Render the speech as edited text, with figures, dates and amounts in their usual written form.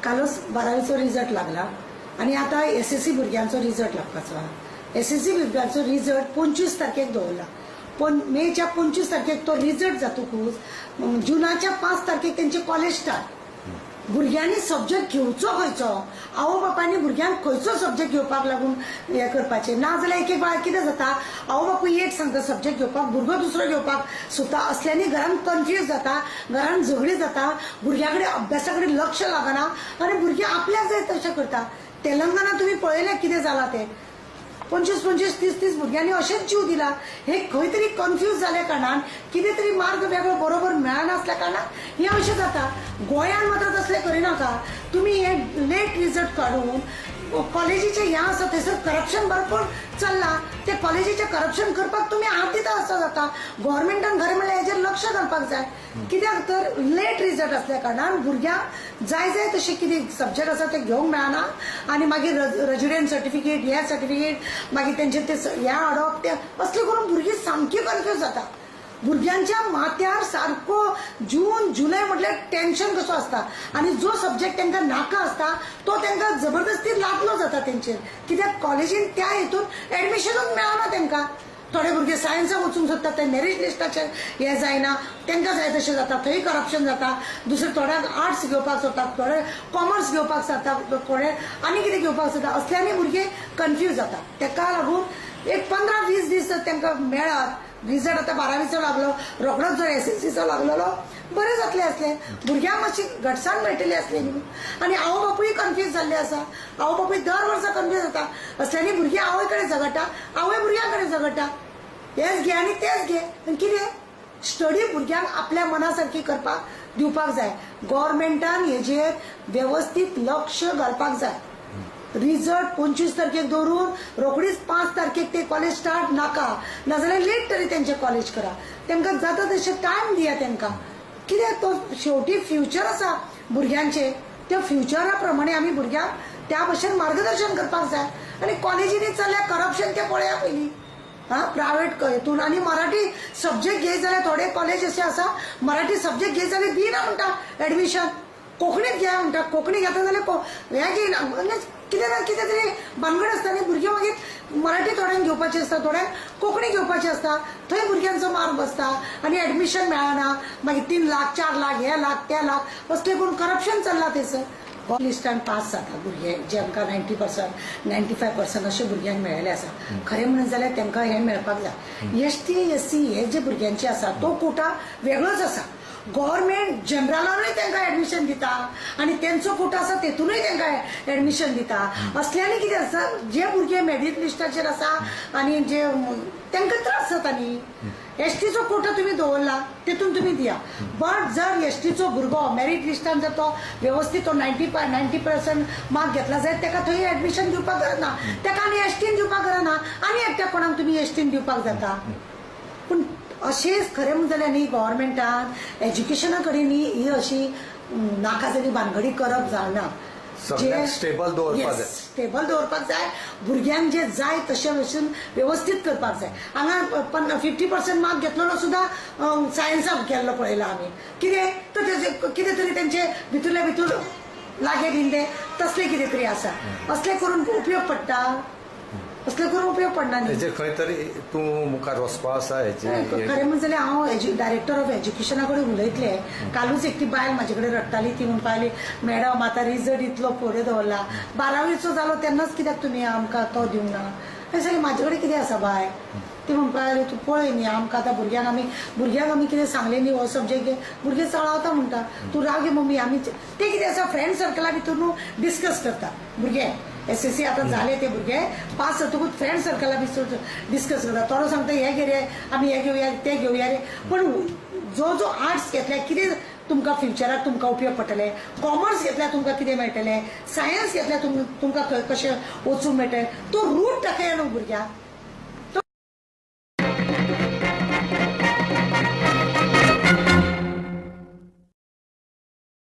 कालच बारावीचो रिजल्ट लागला आनी आतां एसएससी भुरग्यांचो रिजल्ट लागपाचो आहा. एसएससी भुरग्यांचो रिजल्ट 25 तारखेक दवरला, पण मेच्या 25 तारखेक तो रिजल्ट जातकूच जुनाच्या 5 तारखेक तेंचे कॉलेज स्टार्ट. भुरग्यांनी सब्जेक्ट घेवचो खंयचो, आवय बापायनी भुरग्यांक खंयचो सब्जेक्ट घेवपाक लागून हें करपाचें. ना जाल्यार एक एक वेळार कितें जाता, आवय बापूय एक सांगता सब्जेक्ट घेवपाक, भुरगो दुसरो घेवपाक सोदता. असल्यांनी घरान कन्फ्यूज जाता, घरान झगडी जाता, भुरग्या कडेन अभ्यासा कडेन लक्ष लागना आनी भुरगीं आपल्याक जाय तशें करता. तेलंगणा तुमी पळयलें कितें जालां तें, 25 25 30 30 भुरग्यांनी अशेंच जीव दिला. हे खंय तरी कन्फ्यूज जाल्या कारणान, कितें तरी मार्ग वेगळो बरोबर मेळनासल्या कारणान हें अशें जाता. गोंयान मात्र तसलें करिनाका. तुमी हे लेट रिजल्ट काडून कॉलेजीचें हें आसा थंयसर करप्शन भरपूर चल्लां, ते कॉलेजीचें करप्शन करपाक तुमी हात दिता असो जाता. गव्हर्मेंटान खरें म्हणल्यार हेजेर लक्ष घालपाक जाय, कित्याक तर लेट रिजल्ट आसल्या कारणान भुरग्यांक जाय जाय तशें कितें सब्जेक्ट आसा ते घेवंक मेळना आनी मागीर रेजिडेंट सर्टिफिकेट, हे सर्टिफिकेट, मागीर तेंचे ते हें हाडप ते असलें करून भुरगीं सामकी कन्फ्यूज जाता. भुरग्यांच्या माथ्यार सारको जून जुलय म्हटल्यार टेन्शन कसो आसता आनी जो सब्जेक्ट तांकां नाका आसता तो तांकां जबरदस्ती लादलो जाता तेंचेर, कित्याक कॉलेजीन त्या हितून एडमिशनूच मेळना तांकां. थोडे भुरगे सायन्साक वचूंक सोदतात, ते मेरीट लिस्टाचेर हें जायना, तांकां जाय तशें जाता, थंय करप्शन जाता. दुसरे थोड्यांक आर्ट्स घेवपाक सोदतात, थोडे कॉमर्स घेवपाक सोदतात, थोडे आनी कितें घेवपाक सोदतात. असल्यांनी भुरगे कन्फ्यूज जाता. ताका लागून एक 15-20 दीस जर तांकां मेळत, रिजल्ट आतां बारावीचो लागलो, रोखडोच जर एसएससीचो लागलेलो बरें जातलें आसलें, भुरग्यांक मातशी घटसाण मेळटली आसली न्ही. आनी आवय बापूय कन्फ्यूज जाल्ले आसा, आवय बापूय दर वर्सा कन्फ्यूज जाता. असल्यांनी भुरगीं आवय कडेन झगडटा, आवय भुरग्यां कडेन झगडटा, हेच घे आनी तेच घे. आनी कितें स्टडी भुरग्यांक आपल्या मना सारकी करपाक दिवपाक जाय. गव्हर्मेंटान हेजेर वेवस्थीत लक्ष घालपाक जाय. रिजल्ट 25 तारखेक दवरून रोखडीच 5 तारखेक ते कॉलेज स्टार्ट नाका, नाजाल्यार लेट तरी तेंचे कॉलेज करा, तांकां जाता तशें टायम दिया तांकां. कित्याक तो शेवटी फ्युचर आसा भुरग्यांचे, त्या फ्युचरा प्रमाणे आमी भुरग्यांक त्या भशेन मार्गदर्शन करपाक जाय. आनी कॉलेजींनी चल्ल्या करप्शन तें पळया पयलीं, हा प्रायवेट हेतून. आनी मराठी सब्जेक्ट घेत जाल्यार थोडे कॉलेज अशे आसा, मराठी सब्जेक्ट घेत जाल्यार दिना म्हणटा एडमिशन, कोंकणीत घे म्हणटा. कोंकणी घेता जाल्यार हें घेयना, म्हणजे कितें ना कितें तरी भानगड आसता न्ही. भुरगीं मागीर मराठी थोड्यांक घेवपाची आसता, थोड्यांक कोंकणी घेवपाची आसता, थंय भुरग्यांचो मार्क बसता आनी एडमिशन मेळना. मागीर 3 लाख 4 लाख हे लाख ते लाख असलें करून करप्शन चल्लां थंयसर. लिस्टान पास जाता भुरगे जेंकां 90% 95% अशे भुरग्यांक मेळिल्ले आसा, खरें म्हणत जाल्यार तांकां हें मेळपाक जाय. एसटी एससी हे जे भुरग्यांचे आसा तो कोटा वेगळोच आसा. गव्हर्मेंट जनरलानूय तांकां एडमिशन दिता आनी तेंचो कोटा आसा तेतूनय तांकां एडमिशन दिता. असल्यांनी कितें आसा, जे भुरगे मेरीट लिस्टाचेर आसा आनी जे तांकां त्रास जाता न्ही. एसटीचो कोटा तुमी दवरला तेतून तुमी दिया, बट जर एसटीचो भुरगो मेरीट लिस्टान जर तो वेवस्थीत तो 90% मार्क घेतला जायत, ताका थंय एडमिशन दिवपाक गरज ना, ताका आनी एसटीन दिवपाक गरज ना, आनी एकट्या कोणाक तुमी एसटीन दिवपाक जाता. पूण अशेंच खरें म्हणत जाल्यार न्ही गव्हर्मेंटान एज्युकेशना कडेन न्ही ही अशी नाका जाल्ली भानगडी करप जायना. सगळ्याक स्टेबल दवरपाक जाय. स्टेबल दवरपाक जाय, भुरग्यांक जे जाय तशें भशेन वेवस्थीत करपाक जाय. हांगा 50% मार्क घेतलेलो सुद्दां सायन्साक गेल्लो पळयला आमी. कितें तर तेजे कितें तरी तेंचे भितरल्या भितर लागे बीन ते तसलें कितें तरी आसा. असलें करून उपयोग पडटा, असलें करून उपयोग पडना न्ही. हेजेर खंय तरी तूं मुखार वचपा आसा हेची? खरें म्हणत जाल्यार हांव डायरेक्टर ऑफ एज्युकेशना कडेन उलयतलें. कालूच एकटी बायल म्हाजे कडेन रडटाली, ती म्हणपाक लागली, मॅडम आतां रिजल्ट इतलो फुडें दवरला, बारावीचो जालो तेन्नाच कित्याक तुमी आमकां तो दिवंक ना? हांवें सांगलें, म्हाजे कडेन कितें आसा बाय? ती म्हणपाक लागली, तूं पळय न्ही आमकां आतां भुरग्यांक आमी कितें सांगलें न्ही, हो सब्जेक्ट घे, भुरगे चळावता म्हणटा. तूं राव गे मम्मी. आमी ते कितें आसा, फ्रेंड सर्कला भितर न्हू डिस्कस करता भुरगे. एसएससी आतां जाले ते भुरगे पास जातकूच फ्रेंड सर्कला भितर डिस्कस करता. थोडो सांगता हे घे रे, आमी हे घेवया ते घेवया रे. पण जो जो आर्ट्स घेतल्या कितें तुमकां फ्युचराक तुमकां उपयोग पडटले, कॉमर्स घेतल्यार तुमकां कितें मेळटलें, सायन्स घेतल्यार तुमकां कशें वचूंक मेळटलें, तो रूट दाखया न्हू भुरग्यांक.